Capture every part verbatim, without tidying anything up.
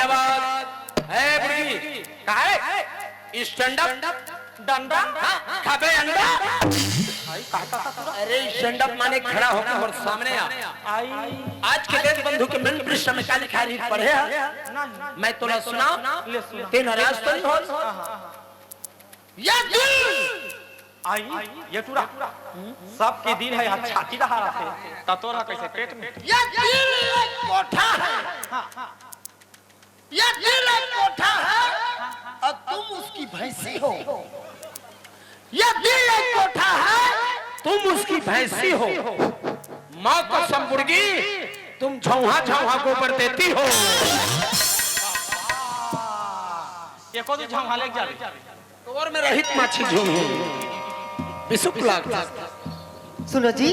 आवाज। ए बुढ़ी, का है? Stand up. डंडा? हाँ, खाबे अंडा? अरे, स्टैंड अप माने खड़ा होके मोर सामने आ। आज के देशबंधु के मन पृष्ठ में का लिखा है, पढ़े है? मैं तोला सुनाओ, ते नाराज तो नहीं हो? ये दिल, आई, ये टूरा, सबके दिल है, यहाँ छाती रहा रखे, त तोरा कैसे पेट में? ये दिल एक कोठा है, ये दिल एक कोठा है और तुम उसकी भैंसी हो। ये दिल एक कोठा है, तुम उसकी भैंसी हो। माँ कसम बुड़गी, तुम झौहा झौहा गोबर देती हो। एको दिन झौहा लेके जा रही। तोर में रहित माछी झूम हो। बिसुक लाग। सुनो जी,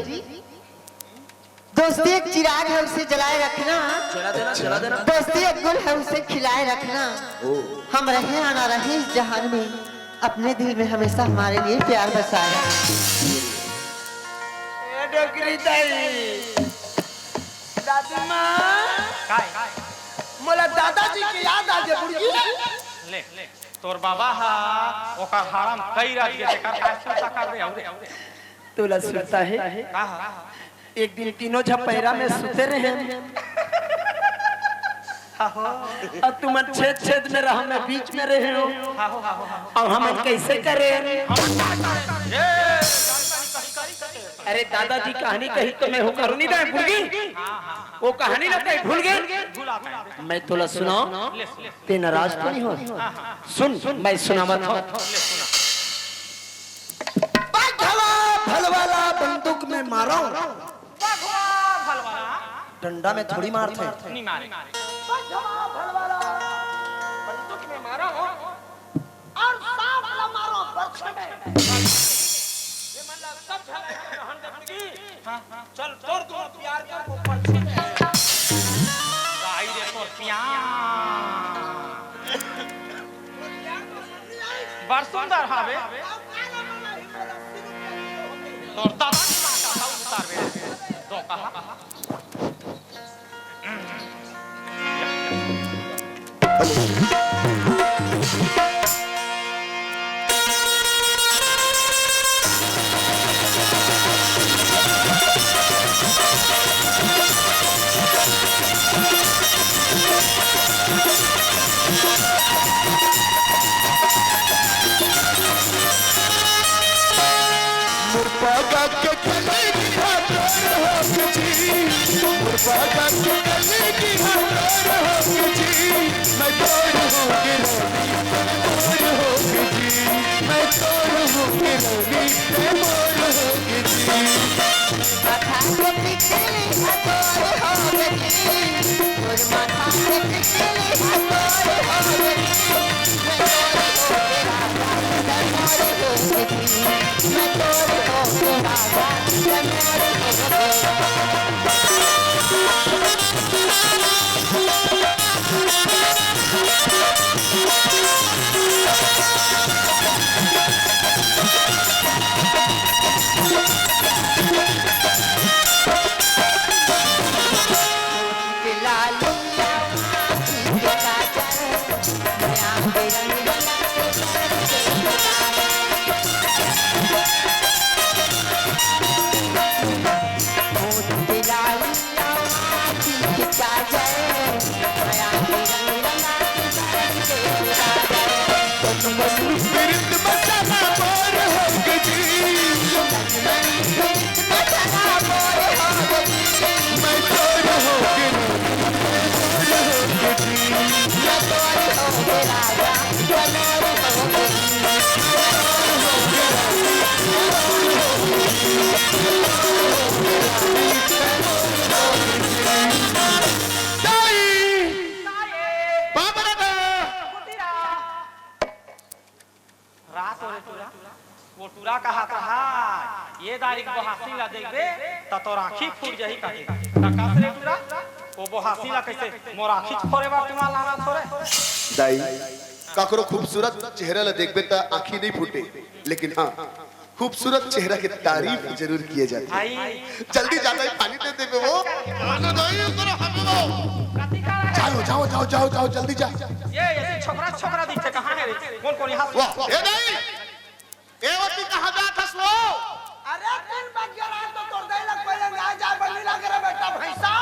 दोस्ती एक चिराग है, उसे जलाए रखना। जला देना, जला देना। दोस्ती एक गुल है, उसे खिलाए रखना। हम रहे या ना रहे इस जहान में, अपने दिल में हमेशा हमारे लिए प्यार बसाए रखना। ए डोकरी दाई, दादी माँ, काय? मोला दादाजी के याद आ गे बुड़गी। ले, ले, तोर बाबा हा ओकर हारम कई राज के तेकर काय सुरता कर दे, अउरे। तोला सुरता है? का हा? एक दिन तीनों झपैरा में सुते रहे। आहो। और तुमन छेद छेद में रहो, मैं बीच में रहे हो। आहो, आहो, आहो। अब हमन कैसे करें? अरे दादाजी कहानी कही तो मैं हो करूँ नहीं दे भूल गई। वो कहानी ना कहीं भूल गए। मैं तोला सुनाओ, ते नाराज तो नहीं हो? सुन, मैं सुनावत हूँ। बघवा भलवाला बंदूक में मारो। बघवा भलवाला। डंडा में थोड़ी मारते। नहीं मारे। बघवा भलवाला बंदूक में मारो और सांप ला मारो बरछे में। ये मन ला सब झन रहन दे मुर्गी। हाँ, हाँ। चल, तोर दूर प्यार कर वो पर्ची में। गाई रे तोर प्यार। बड़ सुंदर हवे। तोर दादा की माँ का था उतार बे। दो कहा। मोर पागा के कलेगी हा तोर होग जी, मोर पागा के कलेगी हा तोर होग जी, मैं तोर होग रानी, तोर होग जी, मैं तोर होग रानी, तैं मोर होग जी। माथा के टिकली हा तोर होग जी, तोर माथा के टिकली हा तोर होग जी। रात हो रे टूरा, वो टूरा कहा कहा, ये दारी के बोहासी ला देखबे, त तोर आँखी फूट जाही कहे। त कस रे टूरा, वो बोहासी ला कैसे मोर आँखी फोरे बर तुमन लानत हो रे? दाई, काकरो खूबसूरत चेहरा ला देखबे त आँखी नहीं फूटे, लेकिन हाँ, खूबसूरत चेहरा के तारीफ जरूर किए जाते। आई। जल्दी जा दाई, पानी दे देबे वो। आनो दाई, ओकरो हमें वो। कति का जाओ, जाओ, जाओ, जाओ, जाओ, जल्दी जा। ये, ये छोकरा, छोकरा दिखे कहाँ है रे? कौन, कौन यहाँ से? वाह, ए दाई, ए वती कहाँ जात हस वो? अरे, तीन बज गया, रात तो तोर दाई लग पहले न्याय जाए बन्नी लग रहा बेटा भैंसा।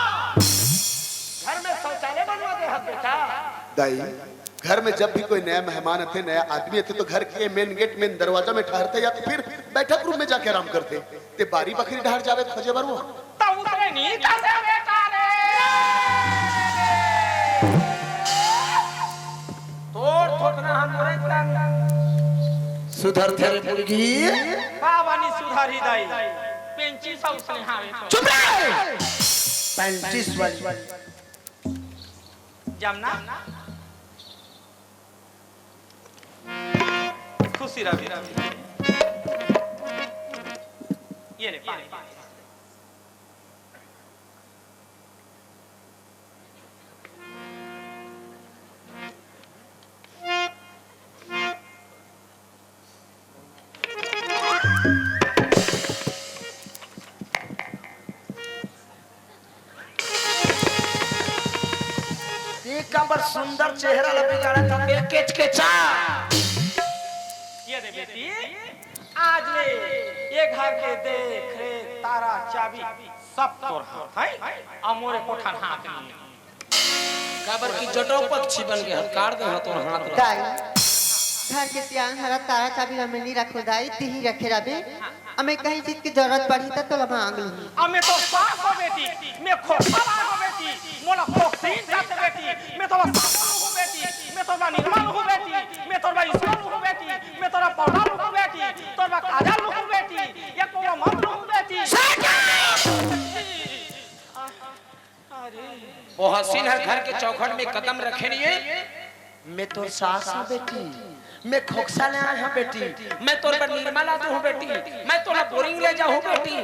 घर में शौचालय बनवा दे हस बेटा। दाई, घर में जब भी कोई नया मेहमान आथे, नया आदमी आथे, तो घर के मेन गेट, मेन दरवाजा में ठहरथे या तो फिर बैठक रूम में जाके आराम करथे। ते बारी बखरी डहर जावे खोजे बर वो। त उतरे नी कर दे बेटा रे। तोर थोथना हम रे तन। सुधरथे रे मुर्गी। का बानी सुधरही दाई? पेंचिस उसने हावे तो। चुप रहे। पेंचिस वाली। जमना। खुशी रह। ये ले पानी। देख काबर सुंदर चेहरा ला बिगाड़त हवे, केचकेचा। ये दे बेटी, आज ले ये घर के देख रेख, तारा चाबी सब तोर हाथ है, अउ मोरे कोठन हाथ नहीं है। काबर कि जटो पक्षी बन के हर काट दे तोर हाथ ला। दाई, घर के सियान हरा तारा चाबी ला मैं नहीं रखो दाई, तिही रखे रबे। अमे कहीं चीज की जरूरत पड़ी त तोला मांग लूंगी। अमे तो सास हो बेटी, मैं खोखा हो बेटी, मोला खोखसीन जाते बेटी, मैं तो सास हो बेटी, मैं तो निर्मल हो बेटी, मैं तो ईश्वर हो बेटी, मैं तो पौधा हो बेटी, तो काजल हो बेटी, ये कोवा मत हो बेटी। अरे। वो हसीन हर घर के चौखट में कदम रखे नहीं है। मैं तोर सास हूँ बेटी, मैं खोखसा ले आए हूँ बेटी, मैं तोर बर निरमा ला दूँ बेटी, मैं तोला बोरिंग ले जाऊँ बेटी।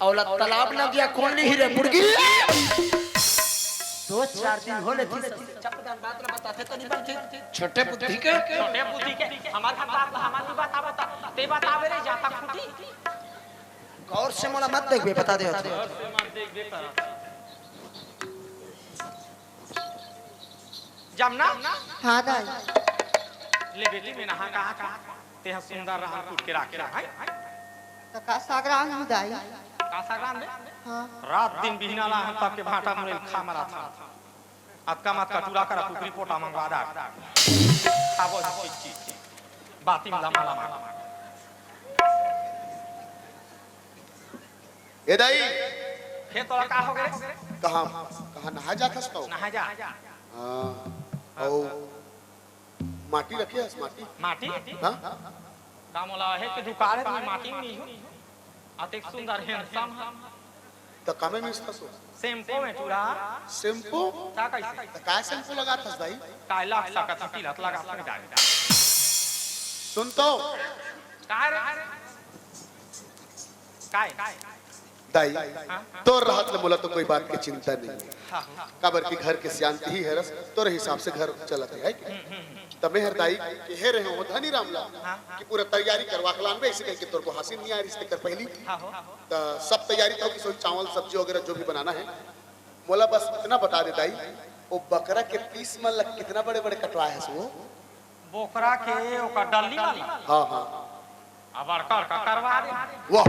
औला तालाब ना दिया कौन नहीं रे बुड़गी। दो चार दिन हो लेती चपदान बात ना बताते तो नहीं बनते। छोटे बुद्धि के। छोटे बुद्धि के। हमार का बात, हमार की बात, आ बता, ते बतावे रे जाता खुटी। गौर से मोला मत देखबे, बता दे। जमना। हाँ दाई। ले बेटी, मैं नहा कहा का, ते ह सुंदर रहा, कूट के राखे रहा है। त का साग रांध हूँ दाई? का साग रांध दे? हाँ। रात दिन बिहना ला हम तब के भाटा मुड़े खा मरा था। अतका मत कटूरा करा, कुकरी पोटा मंगवा दा। खाबो ही चीज चीज। बाती में लमा लमा। ए दाई। हे तोला का हो गे? कहाँ, कहाँ नहा जात हस तो? नहा जा। हाँ। औ माटी रखे हस, माटी? माटी? हाँ? का मोला हे कि दुकान में माटी नहीं हो? अतेक सुंदर handsome है। त कामे में इसका सो? शैम्पू में टूरा। शैम्पू? का कैसे? त का शैम्पू लगात हस दाई? काय लग सकत है, तिलक लगा सकत है। सुन तो। काय रे? काय? दाई, हाँ, हाँ। तोर रहत ले मोला तो कोई बात के चिंता नहीं है। हाँ, हाँ। काबर कि घर के सियान ही हरस, तोर हिसाब से घर चलत है, है कि? हम्म, हम्म, हम्म। त मैं हर दाई के हे रहे हो धनी राम ला हाँ, हाँ। कि पूरा तैयारी करवा के लानबे, ऐसे कह के तोर को हासिल नहीं आ रही, इसते कर पहली। हाँ, हो। त सब तैयारी तो कि सोई चावल, सब्जी वगैरह जो भी बनाना है। मोला बस इतना बता दे दाई, वो बकरा के पीस मन ला कितना बड़े-बड़े कटवाए हस वो? बोकरा के ओकर डल्ली वाली? हाँ, हाँ। अब बड़का, बड़का करवा दे। वाह,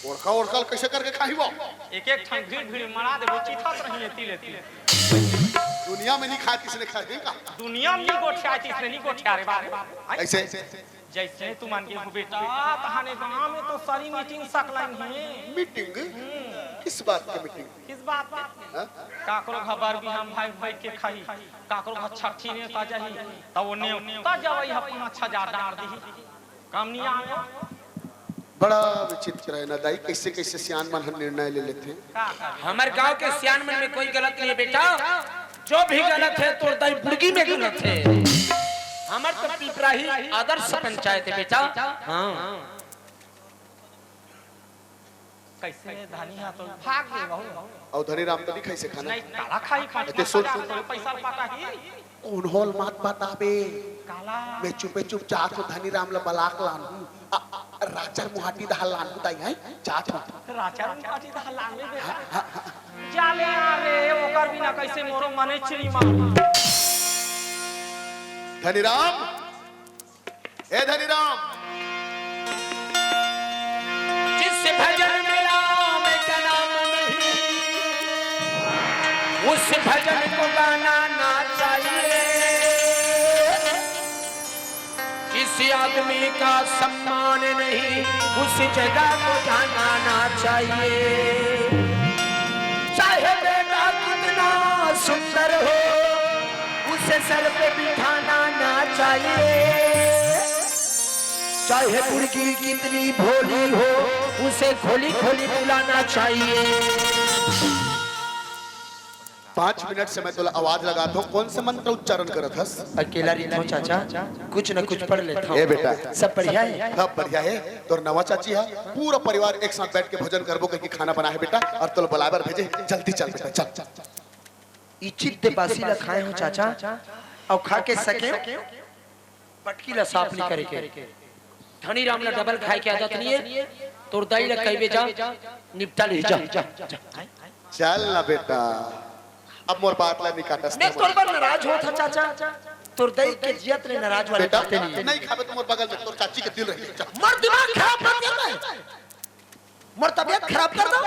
ओड़का, ओड़का कैसे करके खाही वो? एक, एक ठन भीड़, भीड़ मरा दे, वो चिथत रही है तिले, तिले। दुनिया में नहीं खाए, किसने खाए, नहीं का? दुनिया में नहीं गोठिया, किसने नहीं गोठिया रे बाबू। ऐसे? जैसे तुमन के हो बेटा, तहाने गांव में तो सारी मीटिंग सकलाइन है। मीटिंग? हम्म। किस बात की मीटिंग? किस बात की? हाँ? काकरो घर बर भी हम भाई भाई के खाई, काकरो घर छठी ने ता जाही, त वो नेवता जवाई ह पाँच हजार डार दीही। कम नहीं आवे। बड़ा विचित्र है ना दाई, कैसे कैसे सियान मन ह निर्णय ले लेथे। का, का? हमर गांव के सियान मन में कोई गलत नहीं है बेटा, जो भी गलत है तोर दाई बुड़गी में गलत है। हमर तो पिपराही आदर्श पंचायत है बेटा। हाँ। कैसे धनी हा तो भाग गे बहू। अउ धनी राम तो नहीं खाई से खाना। नहीं, काला खाई, पाँच एते सुन, पाँच हजार पैसा पाटा ही। कौन होल मात बताबे? काला। मैं चुपे चुप जात हूँ, धनी राम ला बलाक लान हूँ। आ, आ, राचर मुहाटी दहा लानू दाई है, जात हो। राचर मुहाटी दहा लानू दे। हाँ, हाँ, हाँ। जा ले आ रे, ओकर बिना कैसे मोरो मने चिड़ी मार। धनीराम, ए धनीराम। जिस भजन में राम का नाम नहीं, उस भजन को गाना ना चाहिए। जिस आदमी का सम्मान नहीं, उस जगह को जाना ना चाहिए। चाहे बेटा कितना सुंदर हो, उसे सर पे बिठाना ना चाहिए। चाहे मुर्गी कितनी भोली हो, उसे खोली खोली बुलाना चाहिए। पाँच मिनट से मैं तोला आवाज लगात हूँ, कौन से मंत्र उच्चारण करत हस? अकेला रहिथों चाचा, कुछ न कुछ पढ़ लेथों। ए बेटा। सब बढ़िया है? सब बढ़िया है। तोर नवा चाची है, पूरा परिवार एक साथ बैठ के भोजन करबो कहिके खाना बनाए हे बेटा, और तोला बुलाए बर भेजे, जल्दी चल बेटा, चल। इचित दे बासी ला खाए हो चाचा, अउ खा के सके पटकी ला साफ नहीं करे के। धनीराम ला डबल खाए के आदत नहीं है। तोर दाई ला कहिबे जा, निपटा ले जा। चल ना बेटा, अब मोर बात ला नहीं काटस मैं ना तोर मोर। बर नाराज होत हंव चाचा, तोर दाई के जियत ले नाराज वाले बेटा, बाते नहीं है। नहीं खाबे तो मोर बगल में तोर चाची के दिल रही। मोर दिमाग खराब कर दे, मोर तबीयत खराब कर दो।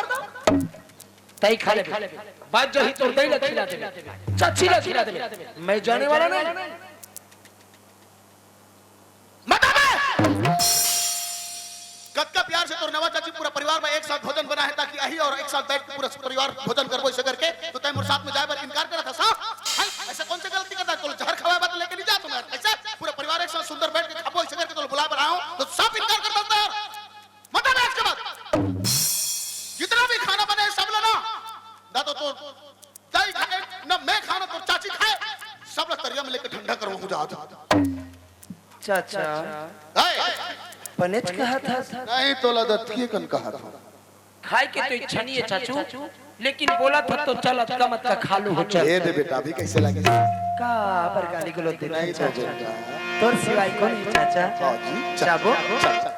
तई खा ले, बात जही तोर दाई ला खिला दे, चाची ला खिला दे, मैं जाने वाला नहीं। मत आवे। कतका प्यार से तोर नवा चाची पूरा परिवार में एक साथ भोजन बना है, ताकि आही और एक साथ बैठ के पूरा परिवार भोजन करबो, ऐसे करके तो तय मोर साथ में जाए बर इनकार करत हस। हाँ? ऐसा कौन सी गलती करता है? तो जहर खवाए बात लेके नहीं जा तुम्हें। ऐसा पूरा परिवार एक साथ सुंदर बैठ के खाबो, ऐसे करके तो बुला बर आऊं, तो सब इनकार कर देता है। मत आवे आज के बाद। जितना भी खाना बने, सब ला ना, ना तो तोर दाई खाए, ना मैं खाना, तोर चाची खाए, सब ला तरिया में लेके ठंडा करवाऊं जात। चाचा, ए! बनेच कहत हस। नहीं तोला दतकिए कन कहत हंव। खाए के तो इच्छा नहीं है चाचू, लेकिन बोलत हस तो चल, अतका मत का खा लू हो चल। ए दे बेटा, अभी कैसे लगे? का बर गाली गलौज देथे नहीं तो चाचा? बेटा। तोर सिवाय कोन हे चाचा? हाँ जी, चल। जाबो। चल, चल, चल।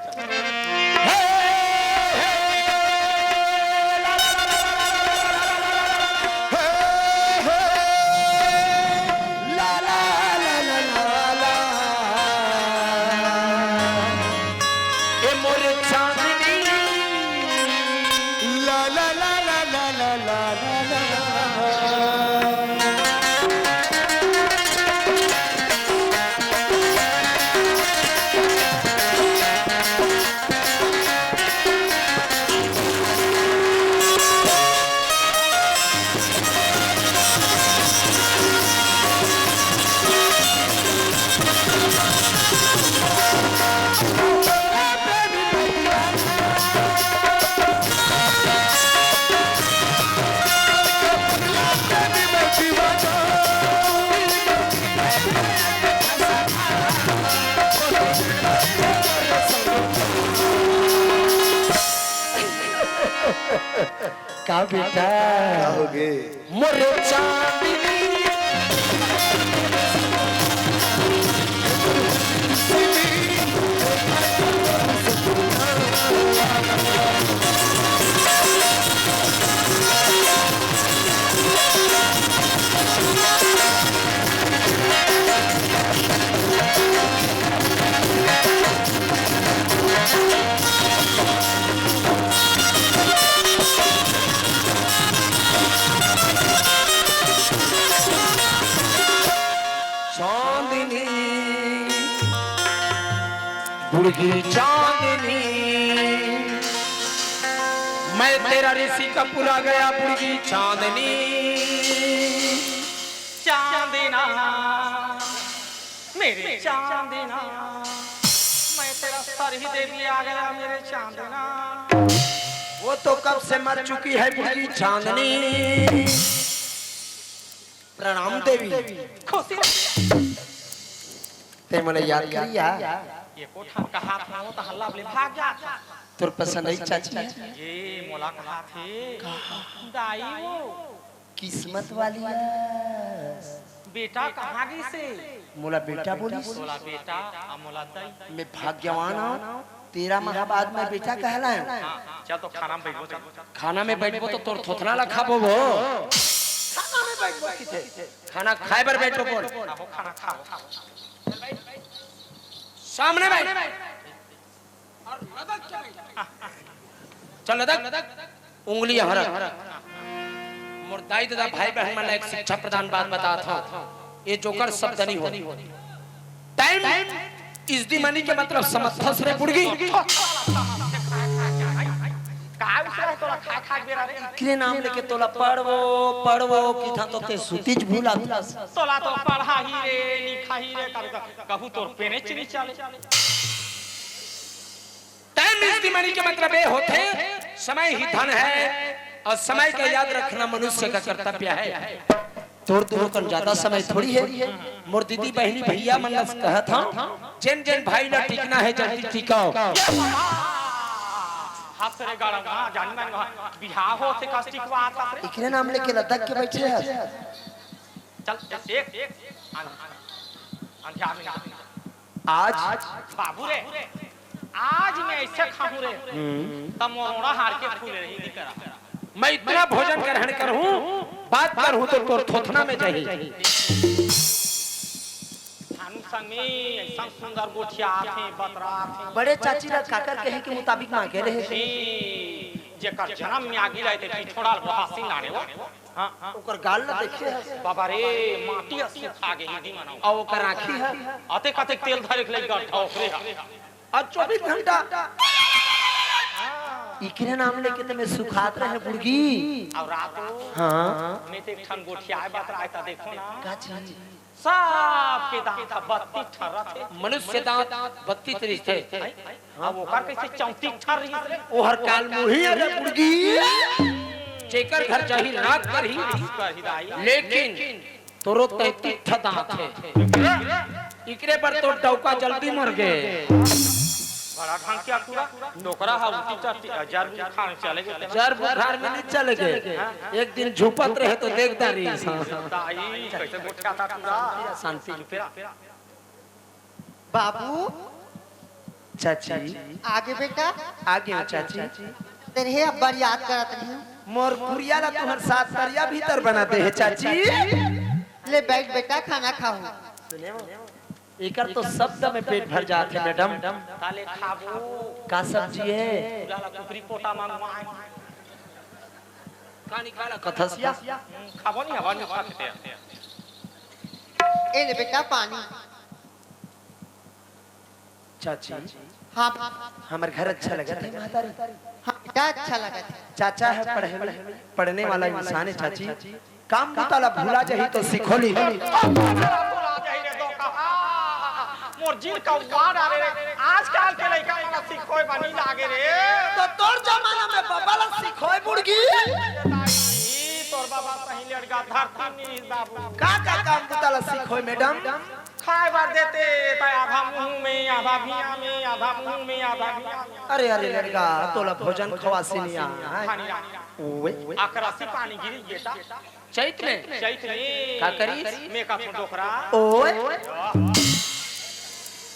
ए मोर चांदनी। ला, ला, ला। का बेटा? का होगे? मोरे चांदनी। चांदनी, बुढ़गी चांदनी, मैं तेरा ऋषि का पूरा गया बुढ़गी चांदनी। चांदना, मेरे चांदना, मैं तेरा सर ही दे दिया गया मेरे चांदना। वो तो कब से मर चुकी है बुढ़गी चांदनी। प्रणाम देवी। खुशी रहे। ते मोला याद करिया। ये कोठा कहा था, वो तो हल्ला बोले भाग जा था। तोर पसंद आई चाची? ये मोला कहा थे। दाई वो। किस्मत वाली आस। बेटा कहाँ गिस हे? मोला बेटा बोलिस। तोला बेटा, अउ मोला दाई। मैं भाग्यवान हूँ, तेरा माह बाद मैं बेटा कहलाऊं। हाँ, चल तो खाना में बैठबो, चल। खाना में बैठबो तो तोर थोथना ला खाबो वो। खाना में बैठबो किथे? खाना खाए बर बैठबो बोल। आहो, खाना खाओ। सामने बैठ। चल लदक। उंगली हरक। मोर दाई ददा भाई बहन मन ला एक शिक्षा प्रदान बात बतात हूँ। ये जोकर शब्द नहीं हो। Time is the money के मतलब समझथस रे बुड़गी। का उसरा तोला खा खा के बेरा रे। एकरे नाम लेके तोला पढ़वो, पढ़वो किथा तो ते सुतिच भूला दिलस। तोला तो पढ़ाही रे, लिखाही रे, कभी तो कहूँ तोर पेने चिनी चले। Time is the money के मतलब ये होथे, समय ही धन है और समय का याद रखना मनुष्य का कर्तव्य है। तोर दुनो कन ज्यादा समय थोड़ी है। मोर दीदी, बहिनी, भैया मन ला कहत हूँ, जेन जेन भाई ला टिकना है, जल्दी टिकाओ। हंस रे गड़वा, जानी मन बिहाव होथे कस टिकवा हंस रे। एकरे नाम लेके लदक के बैठे हस। चल, चल, देख, देख, अन-, अन-, अंधियार में ना। आज बाबू रे, आज मैं ऐसे खाहूं रे, हम्म। तब मोरोड़ा हार के फूले रही नी करा। मैं इतना भोजन ग्रहण करहूं, बात करहूं तो तोर थोथना में जाही। भानु संग में ऐसा सुंदर गोठियाथे, बतराथे। बड़े चाची ला काकर कहे के मुताबिक मांगे रहे। जी, जेकर जन्म में आगी लाए थे, पिछोड़ा ल बहासी नाने वो। हाँ, हाँ। ओकर गाल ला देखे हस? बाबा रे, माटी ह सुखा गे हिंदी मना। अउ ओकर आँखी ह? अतेक अतेक तेल धरे के लइका गड्ढा ओकरे ह। अउ चौबीस घंटा हाँ। इकरे नाम लेके ते में सुखात रहे बुड़गी। अउ रात हो, हाँ। में ते एक ठन गोठियाए बतराए त देखो ना। का चीज? सबके दांत ह बत्तीस ठन रथे। मनुष्य दांत बत्तीस रहिथे। अब ओकर कइसे चौंतीस ठन रहिस रे? ओहर काल मुही अरे बुड़गी। जेकर घर जाही नाक करही। नाक करही दाई। लेकिन तोरो तैंतीस ठन दांत हे। इकरे बर तोर डौका जल्दी मर गे। बड़ा ढंग के अकुरा, डोकरा हा उल्टी चढ़ती, जर बुखार में चले गे। जर बुखार में नहीं चले गे। एक दिन झुपत रहे तो देख डारी। दाई, कैसे गोठियाता टूरा? शांति। बाबू। चाची। आगे बेटा। आगे हो चाची। तेरे हे अब्बड़ याद करत रही हूँ। मोर पुरिया ला तुहर सात तरिया भीतर बना दे हे चाची। ले बैठ बेटा, खाना खाहू। सुने हो? एकर तो शब्द में पेट भर जाथे, मैडम। ताले खाबो। का सब्जी हे? पूरा ला कुकरी पोटा मंगवाए। का निकाला कथसिया? हम्म, खाबो नहीं, हवा नहीं खाते। ए ले बेटा पानी। चाची, हाँ। हमर घर अच्छा लगत हे, महतारी? हाँ बेटा, अच्छा लगत हे। चाचा हे पढ़े, पढ़ने वाला इंसान हे चाची। काम बुता ला भुला जाही तो सिखोली। भुला जाही रे दोका। मोर जिन कौआ डारे रे। आजकल के लइका मन ला सिखोय बनी लागे रे। तो तोर जमाना में बाबा ला सिखोय बुड़गी। दाई, तोर बाबा सही लड़का धरती नी बाबू। का का काम बुता ला सिखोय मैडम? खाए बर देते, त आधा मुंह में, आधा भिया में, आधा मुंह में, आधा भिया में। अरे, अरे, लड़का, तोला भोजन खवासी नहीं आ। खानी रानी। ओए। अकरासी पानी गिरी बेटा। चैत में? चैत में। का करिस? मैं का थोड़ा डोकरा। ओए।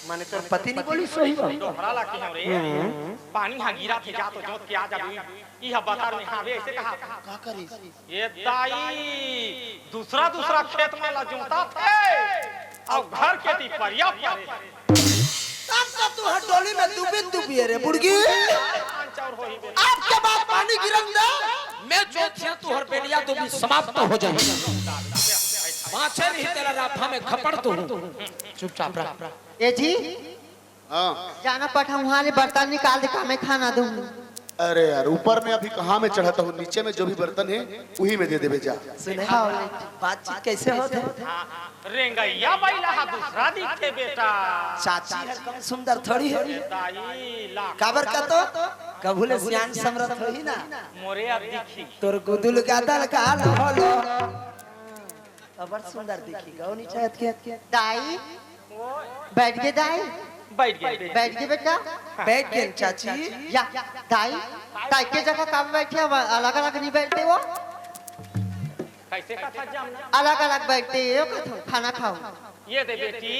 माने तोर पति नहीं बोली सोही बा? डोकरा ला के रे। हम्म। पानी हा गिरा थे जा तो जोत के आ जा। इहा बता में हावे ऐसे कहा। का करिस? ये दाई, दूसरा, दूसरा खेत में ला जोता थे, अउ घर के ती परिया परे। तब तो तू हर डोली में दुबी दुबी रे बुड़गी। आज के बाद पानी गिरन दे। मैं जोतिया तू हर बेलिया दुबी समाप्त हो जाए। बाँचे नहीं तेला राफा में खपड़ तू। चुपचाप रह। ए जी, हाँ। जाना पठा उहाँ ले बर्तन निकाल दे, का मैं खाना दूँ। अरे यार, ऊपर में अभी कहाँ में चढ़त हूँ, नीचे में जो भी बर्तन हे, उही में दे देबे जा। सुने, हाँ। बातचीत कैसे होत हे? रेंगइया बइला हा दूसरा दिखथे बेटा। चाची हर कम सुंदर थोड़ी हे। दाई ला। काबर का तो? कभू ले सियान समरथ होही ना। मोरे अब दिखी। तोर गुदुल गादल का होलो। अबड़ सुंदर दिखी, गौ नी चाहत के। दाई, बैठ गे दाई। बैठ गे, बैठ गे। बैठ गे बेटा। बैठ गे चाची। या, दाई, ताई के जगह कब बैठे, अब अलग-अलग नहीं बैठते वो। कइसे कथा जमना? अलग-अलग बइठ के एहू कथों, खाना खाहू। ये दे बेटी,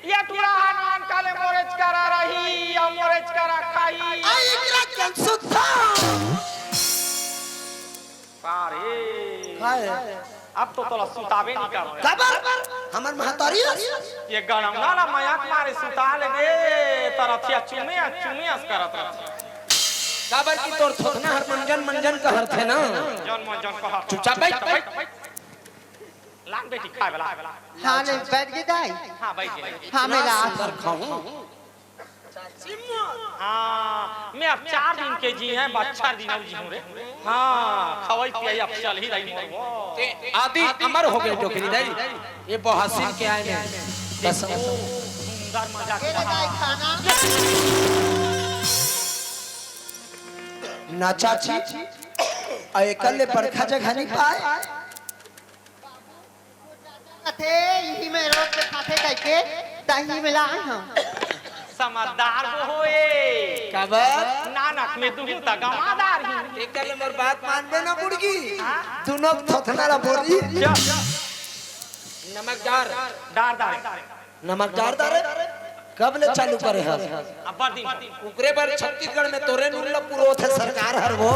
ये टूरा हनुमान काले मोरेच करा रही, अउ मोरेच करा खाही। आ, एकरा के सुता। अरे। काय? अब तो तोला सुताबे नइ करय। काबर? हमर महतारी अस। ये गड़ौना ला मया के मारे सुता लेबे, त रतिहा चुमे अस, चुमे अस करत रथे। काबर कि तोर थोथना हर मंजन मंजन कहरथे ना। मंजन मंजन कहर। चुपचाप बइठ। लान बेटी खाय बर। हाँ, ले, बइठ गे दाई। हाँ, बइठ गे। हाँ, मैं ला सुंदर खाहूँ। हाँ, मैं अब चार दिन के जिये हँव, बछर दिन अउ जीहूँ रे। हाँ, खवई पियई अब चलही रही मोर वो। ते आदि अमर हो गे डोकरी दाई। ये बहसीन के आय ने। कसम। सुंदर मजा ए रे दाई, खाना। ना चाची, अउ एकर ले बड़का जगह नइ पाय। कथे, इही में रोज के खाथे कहिके, त इही में लाय हँव। समझदार वो होय। काबर? नानक में दुहू त गंवा डारही। एकर ले मोर बात मानबे ना बुड़गी। हाँ? दुनों थोथना ला बोली। चल। नमक डार। डार, डार। नमक डार डारे? कब ले चालू करे हस? अब्बड़ दिन। ओकरे बर छत्तीसगढ़ में तोरे नून ल पुरोथे सरकार हर वो।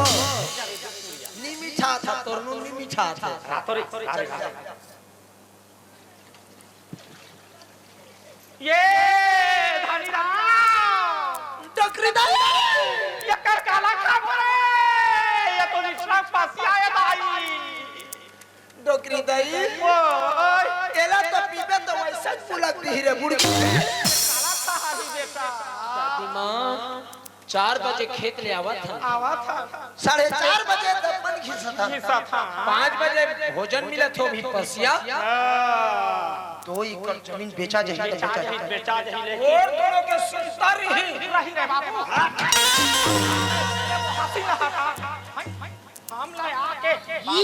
नी मिठाथे, तोर नून नी मिठाथे। रातो रे, रातो रे। ये धनी राम। डोकरी दाई। ये कर काला खाबो रे। ये तो निचला पसिया हे दाई। डोकरी दाई, ओय। एला तो पीबे तो वइसे फुलक दिही रे बुड़की। काला था ही बेटा। दादी माँ, चार बजे खेत ले आवत हन। आवत हन। साढ़े चार बजे दतमन घिसत हन। घिसत हन। पाँच बजे भोजन मिलत हो भी पसिया। हाँ। दो एकड़ जमीन बेचा जाही, बेचा जाही। बेचा जाही, लेकिन तोर दोनों के सुस्ता रही। रही रे बाबू। हँसी ना हटा। हमला आके, ई,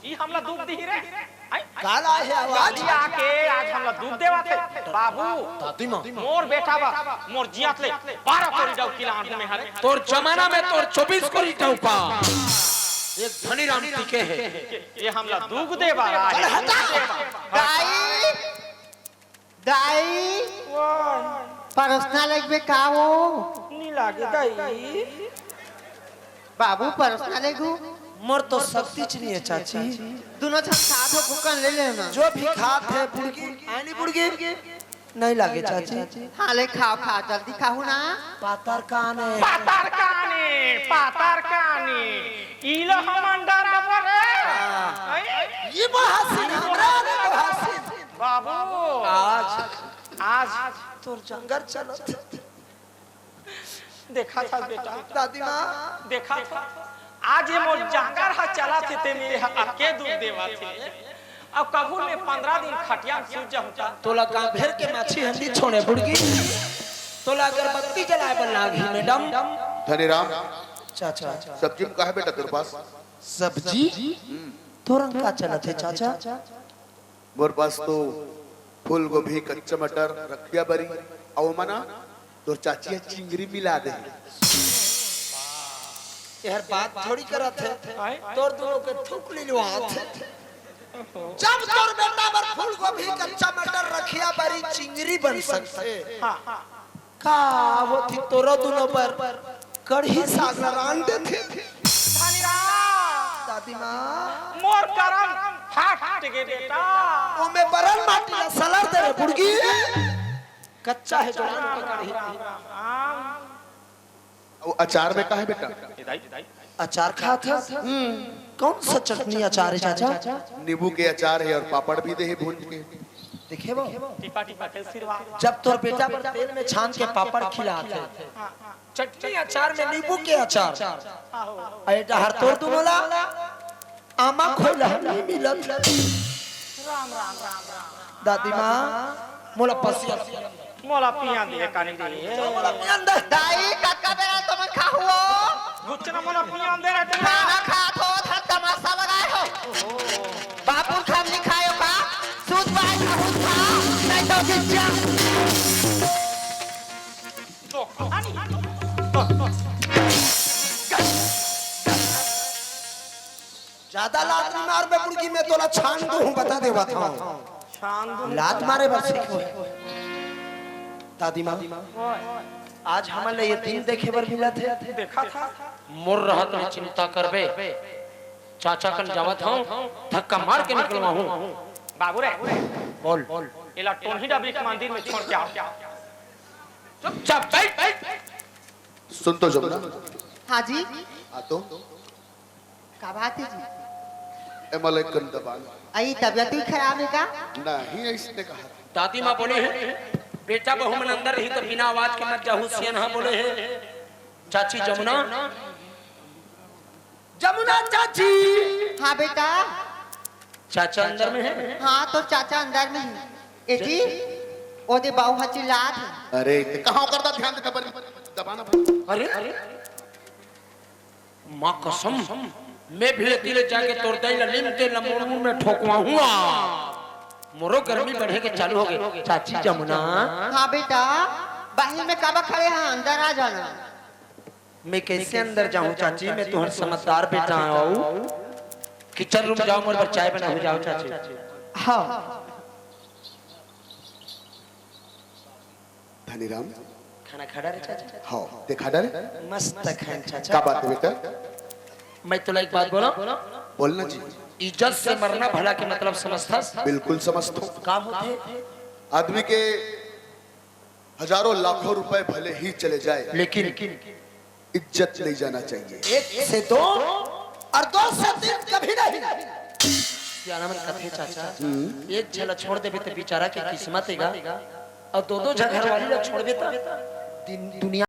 ई हमला दुख दिही रे। हैं? काला हे आवाज? ई आके आज हमला दुख देवत हे। बाबू, दादी माँ। मोर बेटा बर, मोर जियत ले बारह कोरी डौकी लान हूँ मैं हरे। तोर जमाना में तोर चौबीस कोरी डौका। एक धनी राम टिके हे। ये हमला दुख देवा, अरे हटा। दुख देवा। दाई, दाई, वाह। परोसना लगबे का हो? नी लागे दाई। बाबू, परोसना लेगू? मोर तो शक्ति च नइ हे, चाची। दुनों झन साथ हो, भूखन ले लेना। जो भी खात हे, बुड़गी, आय नी बुड़गी? नइ लागे, चाची। हाँ, ले खाव, खाव, जल्दी खाहू ना। पातर काने। पातर काने, पातर काने। ई लो हमन डराबो रे। हाँ। हैं? ये बहासिन, हमरा रे बहासिन। बाबू। आज, आज तोर जंगर चलत। देखा था बेटा। दादी माँ। देखा था। आज ये मोर जांगर हा चला थे, ते मेरे हा अके दुख देवा थे। अब कभू मैं पंद्रह दिन खटिया में सूत जाहूँ ता। तोला गांव भेर के माछी हंडी छोड़े बुड़गी। तोला अगरबत्ती जलाए बर लागही, मैडम। धनीराम। चाचा। सब्जी में का हे बेटा तोर पास? सब्जी? हम्म। तोर का चलत हे चाचा? मोर पास तो फूलगोभी, कच्चा मटर, रखिया बरी, अउ ओमा ना तोर चाची ह चिंगरी मिला दे। एहर बात थोड़ी करत हे, तोर दुनों के थूक लिलवात हे। जब तोर बेटा बर फूलगोभी, कच्चा मटर, रखिया बरी, चिंगरी बन सकथे। हाँ। का होथे तोरो दुनो बर कढ़ी साग ल रांध देथे। धनीराम। दादी माँ। मोर करम फाट गे बेटा। ओमे बरन माटी ल सलर दे रे बुड़गी। कच्चा हे जोड़न के कढ़ी। राम, राम, राम। अउ अचार में का हे बेटा? ए दाई, ए दाई। अचार खात हस? हम्म। कौन सा चटनी अचार हे चाचा? नींबू के अचार हे अउ पापड़ भी दे हे भूंज के। देखे वो? टिपा टिपा के आशीर्वाद। जब तोर बेटा बर तेल में छान के पापड़ खिलात हे। हाँ, हाँ। चटनी अचार में नींबू के अचार। आहो। अरे डहर तोर दुनो ला आमा खोइला नहीं मिलत। राम, राम, राम, राम। दादी माँ, मोला पसिया। मोला पिया दे कानी दे। मोला पिया दे। दाई, कतका बेरा तुमन खाहू? घुचना मोला पिया दे रे। खाना खात हो, धर तमाशा लगाए हो। बाबू खाम नहीं खायो का? सूत बाय खाहू खा, नहीं तो गिज्जा। ज्यादा लात नहीं मारबे बुड़की, मैं तोला छान दूं, बता देवत हंव। छान दूं। लात मारे बर सीख होय। दादी माँ, ओए। आज हमन ला ये दिन देखे बर मिलत हे। देखा था। मोर रहत ले चिंता करबे। चाचा कन जावत हंव, धक्का मार के निकलवाहूं। बाबू रे। बोल। एला टोनही डबरी के मंदिर में छोड़ के आओ। चुपचाप बैठ, बैठ। सुन तो जमुना। हाँ जी। आ तो। का बात हे जी? ए, मला एक कन दबा ना। अई, तबियत ही खराब हे का? नहीं, अइसने कहा। दादी माँ बोले हे, बेटा बहू मन अंदर रही त बिना आवाज के मत जाहू, सियनहा बोले हे। चाची जमुना, जमुना चाची। हाँ बेटा। चाचा अंदर में हे? हाँ, तोर चाचा अंदर में हे। ए जी, ओदे बाऊ ह चिल्लात हे। अरे, ते कहाँ करता ध्यान देता पर दबाना पर। अरे, अरे। माँ कसम, मैं भी एती ले जाके तोर दाई ला नीम तेल ला मोर मुंह में ठोकवाहूँ। मोरो गर्मी बढ़े के चालू हो गे। चाची जमुना। हाँ बेटा, बाहिर में काबर खड़े हा, अंदर आ जाना। मैं कैसे अंदर जाऊं चाची, मैं तुहर समझदार बेटा हूँ। किचन रूम जाओ, मोर बर चाय बनाओ, जाओ चाची। हाँ। धनीराम। खाना खा डारे चाचा? हाँ, ते खा डारे? मस्त खान चाचा। का बात हे बेटा? मैं तोला एक बात बोलंव। बोलना जी। इज्जत से मरना भला के मतलब समझथस? बिल्कुल समझथंव। का होथे? आदमी के हजारों लाखों रुपए भले ही चले जाए, लेकिन इज्जत नहीं जाना चाहिए। एक से दो और दो से तीन कभी नहीं। सियाना मन कथे चाचा, एक झन ला छोड़ देबे त बेचारा के किस्मत हे गा, अउ दो दो झन घरवाली ला छोड़बे त दिन दुनिया